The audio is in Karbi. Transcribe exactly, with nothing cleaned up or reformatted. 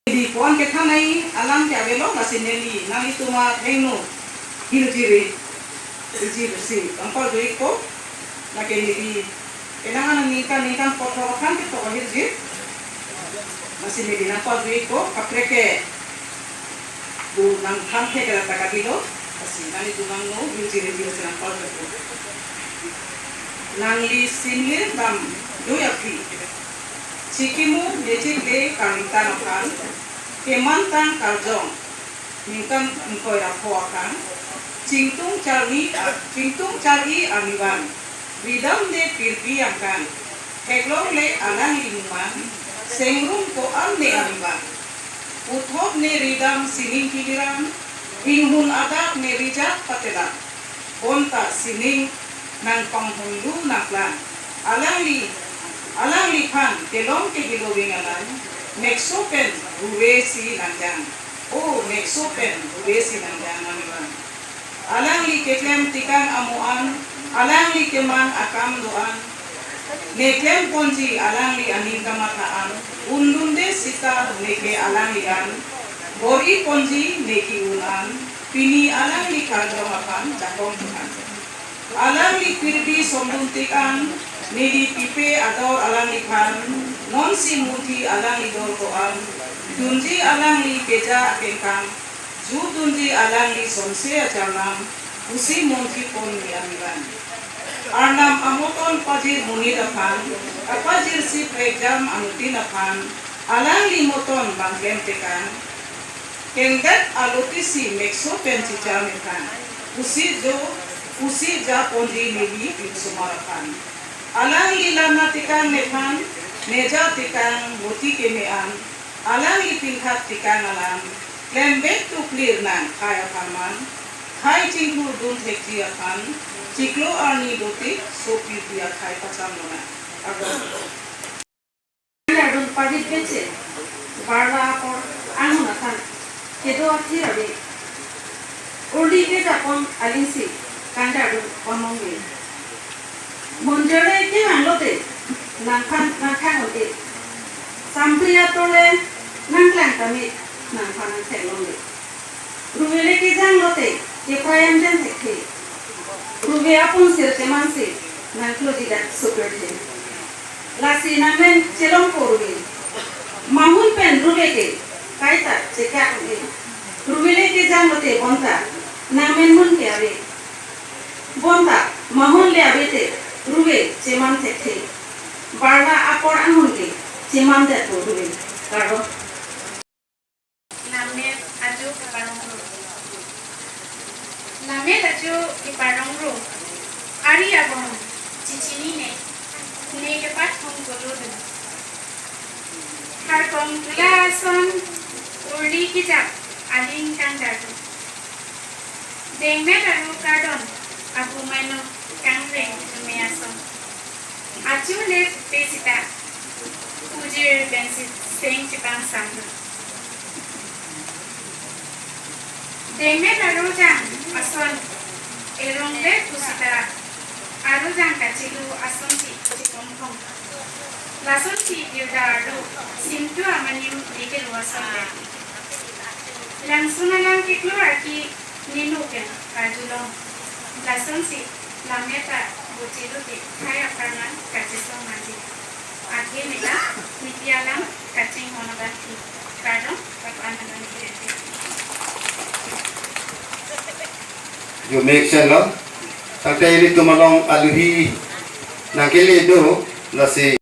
Neli ko-an kethan nangji alam ke avelo, lasi neli nanglitum athengno hirjir, hirjir si nangpajui ko, lake neli penang anang ningkan ningkan kothrok aphan ketok ahirjir. Lasi neli nangpajui ko, kaprek ke pu nangthan thek ra ta kadilo, lasi nanglitum angno hirjir hirjir si nangpajui ko. Nangli sinlir dam do aphi, chikimo nechikle karlitang aphan, kemantang karjong ningkan ingkoi ra pho akang, chingtung charni a, chingtung char-i arni van, ridamde pirpi angkang, theklongle alangli muman, sengrum ko-an ne arni van. Puthot ne ridam sining kiliran, inghun adak ne rijak patelan. Bonta sining nangpanghunlu nangplang. Alangli, alangliphan kelong ke gilo ving alam, mekso pen ruve si nangjang. O mekso pen ruve si nangjang nangvan. Alangli keklem tekang amo an, alangli kemang akam do-an, ne klemponji alangli aning kamatha an, undunde sita neke alangli an, bor-iponji neke un an, pini alangli karjong aphan jakong tuhan. Alangli pirpi somdun tik an, neli pipe ador alangliphan, nonsi munthi alangli dor ko-an, dunji alangli keja akengkang, ju dunji alangli sonse ajarnam, pusi munthi pon ni amiran. Arnam amoton pajir monit aphan, kapajirsi prekjam anutin aphan, alangli moton bang klem tekang, kengdet alotisi mekso pen chichar methan, pusi jo, pusi japonji neli pinsomar aphan. Alangli lana tekang methan, neja tekang moti keme an, alangli pinthat tekang alam, klembek tuklir nang khai apharman, khai chingthur dun thekji aphan, chiklo arni dotik, sopi pi akhai pacham lona. Agon. Kangdardun pavit beche, barla apor angun athan, kedo athir ave, urli kejapon alingsi, kangdardun pamong ve. Monjore kevang lote, nangphan nangkhang lote, sampri ator le nangklang tame, nangphan nangthek longle. Ruve le kejang lote, keprayam jan thekthe. Ruve apun sir chemansi, nangkloji dak super the. Lasi nangmen chelongpo ruve. Mahun pen ruve ke, kaita chekak ruve. Ruve le kejang lote bonta, nangmen hun ke ave. Bonta, mahun le ave te, ruve cheman thekthe. Barla apor anghun ke, cheman detpo ruve. Kardom. Lammet ajo keparong ro. Lammet ajo keparong ro. Ari abong chichinine. Ne kepathong kolo do. Harkong tula ason urli kejap aling kangdardun. Dengmet aru kardom abu mano kangreng tumi ason. Achu le pe sita. Pujir pensi seng chipang samdun. Dengmet arujang ason erong le pusita arujang kachilu asonsi chikomkong. Lasonsi diuda arlo simtu amanim dikelu ason le. Langsun alang keklo arki ninu pen karjulong. Lasonsi lammet ta bochelu te khai apharman kachisong manji. Athe mela nipi alam kaching hono baki. Kardom, Bapan Alam Kirti. Yo mek sen lo. Tangte ilitum along aluhi nangkele do, lasi.